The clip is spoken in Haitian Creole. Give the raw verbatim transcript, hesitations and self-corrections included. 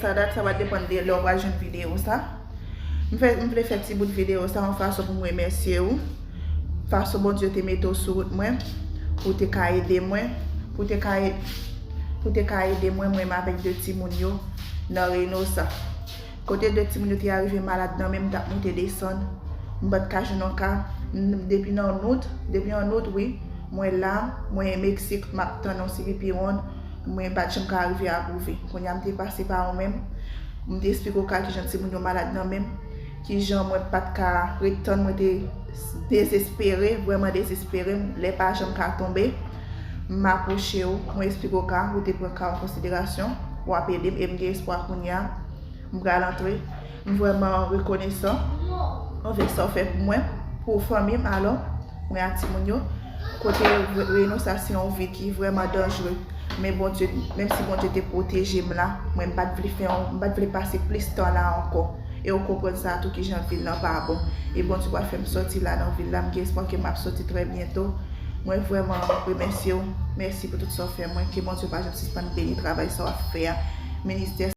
Sa dat, sa va depann de lè w pral jwenn videyo sa. M fè, m vle fè ti bout videyo sa yon fason pou m remèsye w. Fason Bondye te mete w sou wout mwen, pou te ka ede mwen, pou te ka e- pou te ka ede mwen, mwen menm avèk de timoun yo nan Reynosa. Kote de timoun yo te arive malad nan men m, t ap moute desann. M pa t ka jwenn yon ka. M- depi nan out, depi an out, wi, mwen la, mwen Meksik, m ap tann yon C P P one. Mwen pa t janm ka rive apwouve. Kounye a m te pase pa ou menm. M te esplike w ka kijan timoun yo malad nan men m. Kijan mwen pa t ka ret tann, mwen te dezespere, vrèman dezespere. Lè pa janm ka tonbe. M apwoche w, mwen esplike w ka, ou te pran ka an konsiderasyon. W ap ede m e m gen espwa kounye a. M pral antre. M vrèman rekonesan anvè sa w fè pou mwen, pou fanmi m alò, mwen ak timoun yo. Kote Reynosa se yon vil ki vrèman danjere. Men Bondye, menm si Bondye te pwoteje m la, mwen m pa t vle fè yon, m pa t vle pase plis tan la ankò. E w konprann sa tou kijan vil lan pa bon. E Bondye pral fè m sòti la nan vil la. M gen espwa ke m ap sòti trè byento. Mwen vrèman remèsye w. Mèsi pou tout sa w fè mwen. Ke Bondye pa janm sispann beni travay sa w ap fè a. Ministè